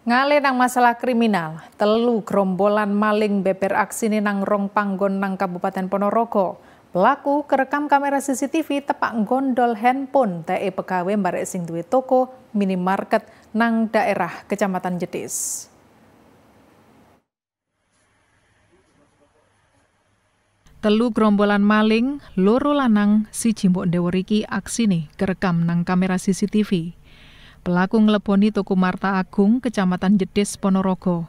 Ngale nang masalah kriminal, 3 gerombolan maling beber aksine nang rong panggon nang Kabupaten Ponorogo. Pelaku kerekam kamera CCTV tepak gondol handphone TE pegawe mbarek sing duwe toko minimarket nang daerah Kecamatan Jetis. 3 gerombolan maling, 2 lanang, 1 mbok ndewor iki aksine kerekam nang kamera CCTV. Pelaku ngleboni toko Marta Agung, Kecamatan Jetis, Ponorogo.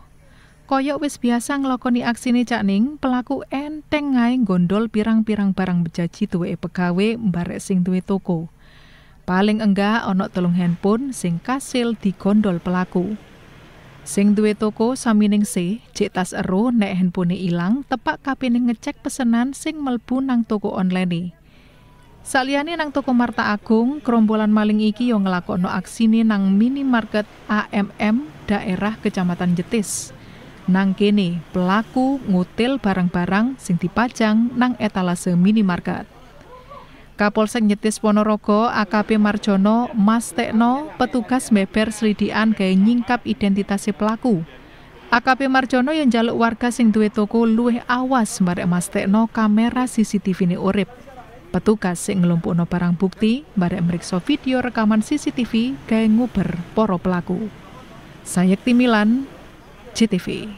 Koyok wis biasa nglakoni aksine Cak Ning, pelaku enteng ngae gondol pirang-pirang barang bejaji duweke pegawe mbarek sing duwe toko. Paling enggak ana 3 handphone sing kasil digondol pelaku. Sing duwe toko samining se, cek tas ero nek handphone ilang, tepak kapene ngecek pesenan sing melbu nang toko online. Saliyane nang toko Marta Agung, gerombolan maling iki yo nglakokno aksine nang minimarket AMM daerah Kecamatan Jetis. Nang kene, pelaku ngutil barang-barang sing dipajang nang etalase minimarket. Kapolsek Jetis Ponorogo AKP Marjono mastekno petugas beber selidikan gawe nyingkap identitase pelaku. AKP Marjono yang njaluk warga sing duwe toko luwih awas barek mastekno kamera CCTV ne urip. Petugas sing nglumpukno barang bukti barek mriksa video rekaman CCTV gawe nguber para pelaku. Sayekti Milan, JTV.